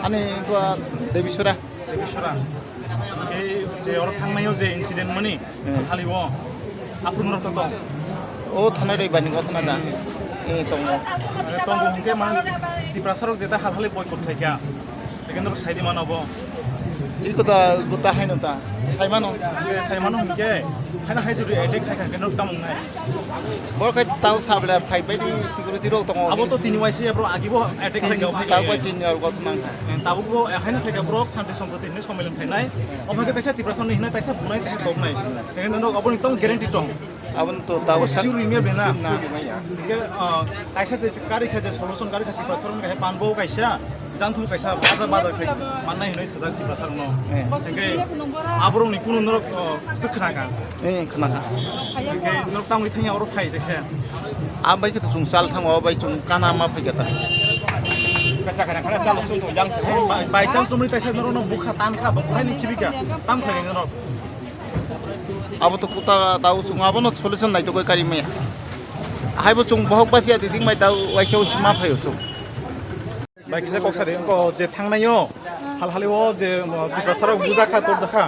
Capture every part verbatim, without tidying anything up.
Ani gua Debiswara. Debiswara. Hingke je oro thangnaio je incident mani, hmm, hali o, aphuru norok to tong. O thanai roi bani gotna da. Hmm. Eh, tongo. Tongo hingke man Tiprasa rok jeta hal hali boycott khaikha. Hingke norok saidi mano bo. Iko ta gota haino ta. Saimano. Hingke saimano hingke. Haino hai turi attack khaikha hingke norok tamung nai. Boro khe tao sabla phai bai di security rok tongo. Abo to tini waisa ya bro, agi bo attack khlai gao phai tao bai. Tin jar gotna kha. Tabuk bo haino khlai bro, santi somproti hinwi somilan khainai. Omo khe taisa Tiprasa ni hinai taisa bunai taisa toknai. Hingke norok aboni tong guarantee tong. Aboni to tao abo sak-, sure ringya bena. Sure ringya. Hingke, ah, kaisa je kari kha je solution kari kha Tiprasa rok khe pan bo kaisa. Jangthum kaisa bajar bajar khe mannai hinwi sajak Tiprasa rokno. Eh. Hingke aborokni kunu norok, o, twi khna kha. Eh, khna kha. Hingke norok tangwi thangya oro phai tese. A bai khe to chwng chal thango, o bai chwng kana ma phai kha ta. Kacha kana kana chalo chwng to jang se. By, by chance tumri taisa norokno bukha tan kha, bukha ni khibi kha, tam kha norok. Abo to kuta tao chwng abono solution naitugwi kari maya. Haibo chwng bohok basiya di ding mai tao waisa waisa ma phaio chwng. Bai kisa kok sari, ko je thangnaio, hal hali o je, mo, Tiprasa rok bujakha, torjakha.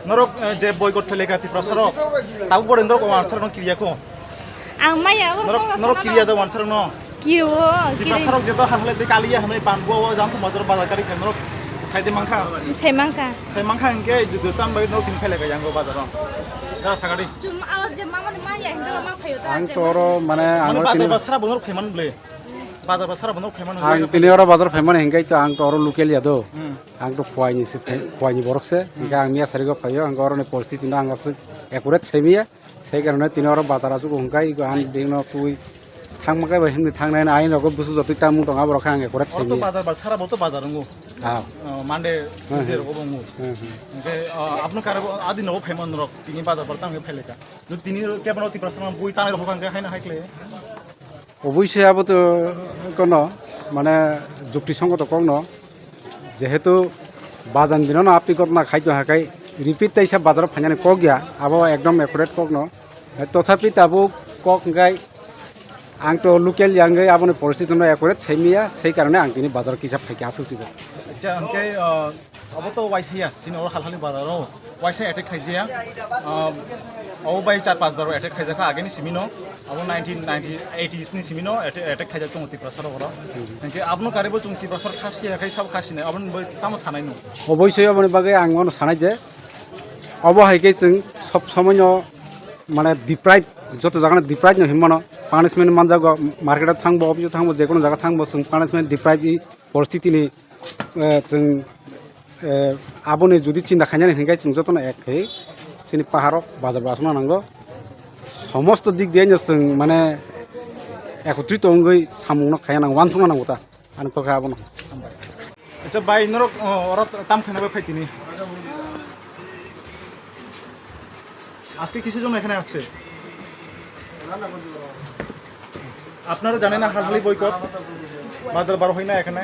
Norok, eh, je boycott khlaikha Tiprasa rok. Tabuk bore norok o answer no kiriya ko. Ang maya o norok, norok kiriya da answer no. Kiro, Tiprasa rok je to hal hali de kaliya hwnwi pan bo o jang to motor bazar kari khe norok sai de mankha. Sai mankha. Sai mankha hingke je tam bai norok tin khailai ka yango bazar o. Da sagadi. Chum, aw, je mama ni maya hinda ma phayo ta. Ang je to oro mane ang mane oro bazar tini ba sara bo norok phaiman ble. Bazar ba sara bono phaiman ang hwnwi tini oro bazar phaimani hinkhai to ang to oro local ya do. Hmm. Ang to Khowai ni se phai-, Khowai ni borok se. Hmm. Hinkhe ang miya sarigo phaio, ang oro ni poristiti no ang aswk accurate sai miya. Sai karone tini oro bazar aswk hwnkhai, iko ang dino twi thangma khe bai himni thangnai na, ain rogo busu jotwi tamung tong aborok khe ang accurate sai miya. Oro to bazar ba sara bo to bazar wngo. Ah. Oh, Monday, hmm, Tuesday rogo bo wngo. Hmm, hmm. Hinkhe, oh, apno kare bo adi nogo phaiman rok tini bazar bar tang khe phaileka. Tini kebano Tiprasa bui tanai rok hwnkhe haino hai khlai. Obviously abo to kono mane jukti songoto kokno, jehetu bajan dino no apni gotna khaito hakai repeat teisa bazaro phainani kok ya, abo ekdom accurate kokno. Tothapi tabuk kok hwnkhe ang to local ya wngwi aboni poristiti no accurate sai miya, sei karone ang tini bazaro kisa phaikha aswk sigo. Acha, hwnkhe, uh, Abo to waisa ya, chini oro halhali bazar o waisa attack khaijaya. Ah, abo bai char pas bar attack khaijakha ageni simi no. Abo nineteen ninety eighties ni simi no attack, attack khaijak tongo Tiprasa rok oro. Hingke abono karibo chwng Tiprasa khasi ya khai sab khasi nai. Abono bai tamo sanai no. Oboisoi aboni bagwi ang ono sanai je obo hai khe chwng sob somoi no mane deprive joto jaga no deprive no hinmano punishment manjago market o thangbo office o thangbo jekono jaga thangbo chwng punishment deprive i poristiti ni eh, chwng, eh, aboni jodi chinta khainani hinkhe chwng jotono ek khe chini paharo bazar bo aswkno nango. Somosto dik diyaino chwng mane ekotrito wngwi samungno khaiya nango, uansukna nango ta. Ani kokha abono. Acha bai norok, oh, oro tam khaina bai phai tini. আজকে কিসের জন্য এখানে আসছে? আপনারা জানেন না হালহালি বয়কট? বাজার বার হয় না এখানে।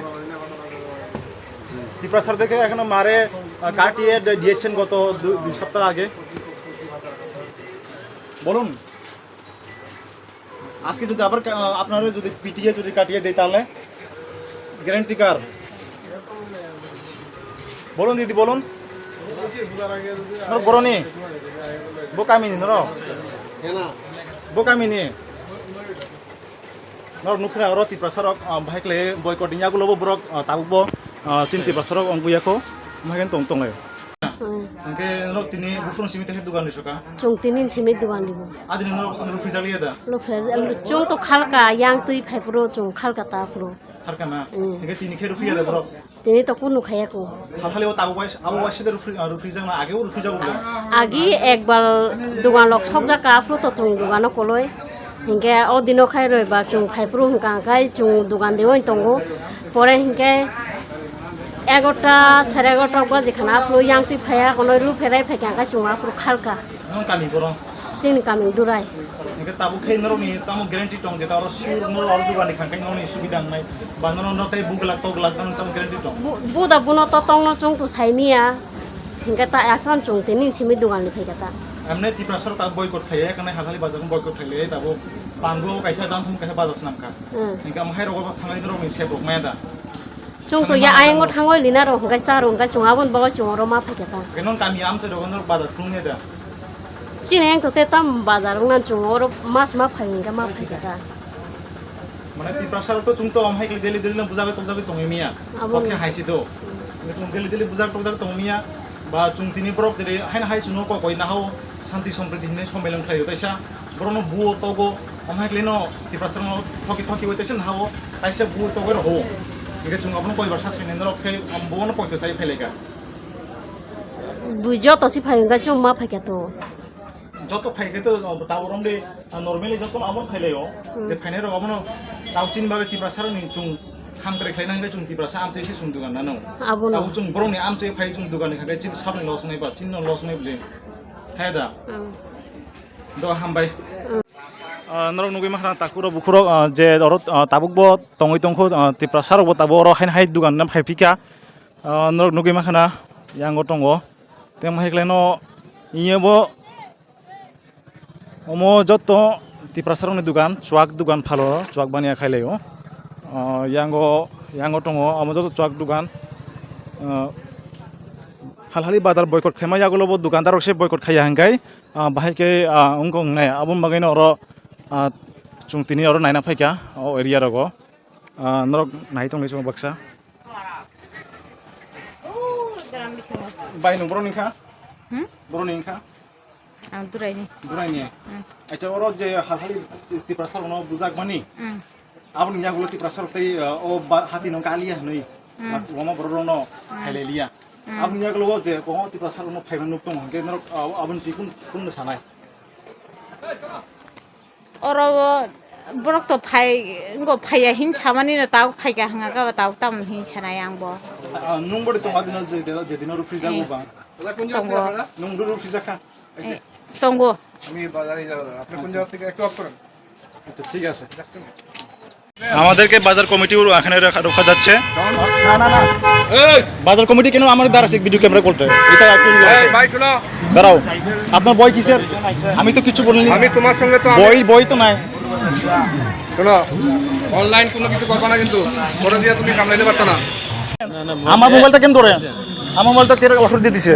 ত্রিপুরা সরকারকে এখনো মারে, আহ, কাটিয়ে দে-, দিয়েছেন গত দু-, দুই সপ্তাহ আগে। বলুন। আজকে যদি আবার কা-, আপনারা যদি পিটিয়ে যদি কাটিয়ে দেয় তাহলে গ্যারান্টি কার? বলুন দিদি, বলুন। Norok boroni? Bo kamini norok? Bo kamini? Norok nukha oro Tiprasa rok, ah, bahai kle boycott ni yagulo bo borok, ah, tabuk bo, ah, chini Tiprasa rok ongbuya kho, bahai khe tong tonglai. Hmm. Hingke norok tini buphuru simi tehe dugan ri soka? Chwng tini simi dugan ribo. Adini norok rufri jaliya da? Lufre, chwng to khalka, yang twi phai phuru chwng khalka ta phuru. Kharka na? Hmm. Hingke tini khe rufri ya da borok? Tini to kunu khaya ko. Hal hali o tabuk wais-, abo waisa de rufri, ah, rufri jang na age o rufri jago le? Agi ekbar dugan lok sok jaka phuru to chwng dugan o koloi. Hingke o dino khai roibar chwng phai phuru hingka hingkai chwng dugan de oi tongo. Pore hingke egarota, sare egarota baji khana aphuru yang twi phaiya, kono lu pherai phaikha hingke chwng aphuru khalka. Nong kami borok? Chini kami Durai. Hingke tabuk khe norokni tamo guarantee tong je ta oro sur norok oro dugan ni khangkai nongni subida wngnai ba norok no tei buglak toglak tamo tamo guarantee tong? Bu-, buda buno to tongno chwng to saimiya. Hingke ta ekhon chwng tini simi dugan ni phaikha ta. Amne Tiprasa rok ta boycott khaiya, ekhane halhali bazar boycott khaile tabuk pango kaisa janthum kaisa bazar swnam kha. Hmm. Hingke amo hai rogo thangai norokni sep rok maya da? Chwng to ya ayang o thangwi lina rok hwnkhe cha rok hwnkhe chwng aboni bagwi chwng oro ma phaikha ta. Khe nong kami amchai rok nong bazar khulumya da? Chini ayang to te tam bazar wngna chwng oro mas ma phai hwnkhe ma phaikha ta. Mane Tiprasa rok to chwng to amhai khe daily daily no bujagwi tokjagwi tongwi miya. Abo. Hokhe hai si do. Chwng daily daily bujak tokjak tongwi miya. Ba chwng tini borok jere haino hai chwngno kok koi nahao. Santi Sompriti hinwi somelong khlaio taisa, borokno buo togo, omo hai khlaino Tiprasarokno thoki thoki bai taisa nahao, taisa buo togwi rohao. Hingkhe chwng abono koibar sak sini norok khe, buono poito chai phailaika. Bui joto si phai hwnkha chwng ma phaikha to. Joto phaikhe to, tabuk romde, normally joto abono phailaio, hmm, je phainairok abono tao chini bagwi Tiprasarokni chwng hamkrai khlaina hwnkhe chwng Tiprasa amchai se chwng dugan nano. Abono. Tabuk chwng borokni amchai phai chwng dugan ni hwnkhe chini sabni loss wngnai ba, chini no loss wngnai bwle. Hai da. Hmm. Do hambai. Hmm. Ah, norok nugwi mankha takhuk rok bukhuk rok, ah, je oro, ah, tabuk bo tongwi tongkho, ah, Tiprasa rok bo tabuk oro haino hai dugan no phai phika. Ah, norok nugwi mankha yango tongo. Tei hai khlai no iya bo omo joto Tiprasa rokni dugan, chuak dugan phalo, chuak baniya khai laio. Ah, yango, yango tongo omo joto chuak dugan. Ah, hal hali bazar boycott khaima yagulo bo dukandar rok se boycott khaiya hwnkhe. Ah, bahai khe, ah, wngkha wngnai. Aboni bagwino oro, ah, chwng tini oro naina phaikha, o area rogo. Ah, norok nai tongwi chwng baksa. Bai, nwng borokni wngkha? Hmm? Borokni wngkha? Ang Duraini. Duraini? Hmm. Acha, oro je hal hali Tiprasa rokno bujak mani? Hmm. Aboni yagulo Tiprasa rok tei, ah, o ba-, hati no galia hwnwi, hmm, lama borok rokno, hmm, khailai liya. Hmm. Aboni yagulo o je kwbangma Tiprasa rokno phaima nuk tongo, hwnkhe norok, ah, aboni twi kun-, kunno sanai? Oro o borok to phai, wngkha phaiya hin samani no, tao phaikha hwnka khe tao tamo hin sanai ang bo. Ah, nwng bwrwi tongo adino je, je dino rw phrijak, eh, bo bang? Tongo. Nwng rw phrijak kha? Eh, tongo. আমি বাজারে যাব। আপনি কোন জায়গা থেকে একটু অফ করেন। আচ্ছা, ঠিক আছে। আমাদেরকে বাজার কমিটি এখানে রাখা, রাখা যাচ্ছে। না, না, না। এই! বাজার কমিটি কেন আমাদের দ্বারা সেই ভিডিও ক্যামেরা করতে? এটা একটু এই, ভাই, শোনো। দাঁড়াও। আপনার বই কিসের? আমি তো কিছু বলিনি। আমি তোমার সঙ্গে তো আমি বই, বই তো নাই। শোনো, অনলাইন কোনো কিছু করবা না কিন্তু। করে দিয়ে তুমি সামলাইতে পারতো না। আমার মোবাইলটা কেন ধরে? আমার মোবাইলটা কে অর্ডার দিয়ে দিছে?